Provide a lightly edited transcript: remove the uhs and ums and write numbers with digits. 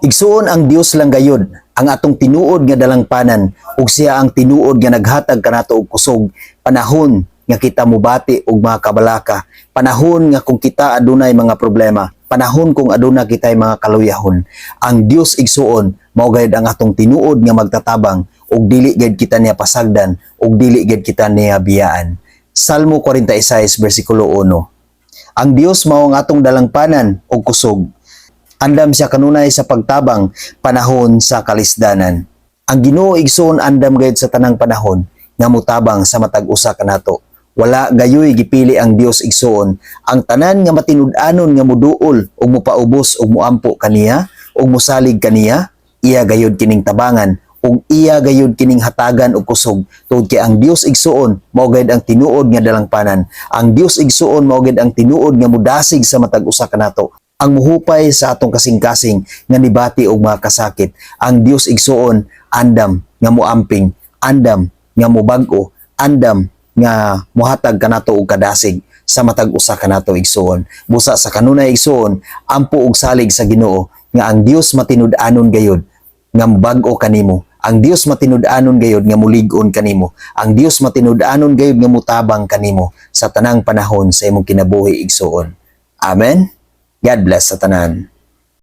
Igsuon, ang Dios lang gayud ang atong tinuod nga dalangpanan ug siya ang tinuod nga naghatag kanato og kusog panahon nga kita mubati og mga kabalaka, panahon nga kung kita adunay mga problema, panahon kung aduna kitay mga kaluyahon. Ang Dios, igsuon, mao gayud ang atong tinuod nga magtatabang ug dili gayud kita niya pasagdan ug dili gayud kita niya biyaan. Salmo 46 bersikulo 1. Ang Dios mao ang atong dalangpanan ug kusog. Andam siya kanunay sa pagtabang panahon sa kalisdanan. Ang Ginoo, igsoon, andam gayud sa tanang panahon nga mutabang sa matag usa kanato. Wala gayoy gipili ang Dios, igsoon. Ang tanan nga matinud-anon nga muduol ug mupaubos ug muampo kaniya ug musalig kaniya, iya gayud kining tabangan ug iya gayud kining hatagan og kusog, tungod kay ang Dios, igsuon, mao gayud ang tinuod nga dalangpanan. Ang Dios, igsuon, mao gayud ang tinuod nga mudasig sa matag usa kanato, ang muhupay sa atong kasing-kasing nga nibati og mga kasakit. Ang Dios, igsuon, andam nga muamping, andam nga mubag-o, andam nga muhatag kanato og kadasig sa matag usa kanato, igsuon. Busa sa kanunay, igsuon, ampo og salig sa Ginoo nga ang Dios matinud-anon gayud nga mubag-o kanimo. Ang Dios matinud-anon gayud nga mulig-on kanimo. Ang Dios matinud-anon gayud nga mutabang kanimo sa tanang panahon sa imong kinabuhi, igsuon. Amen. God bless sa tanan.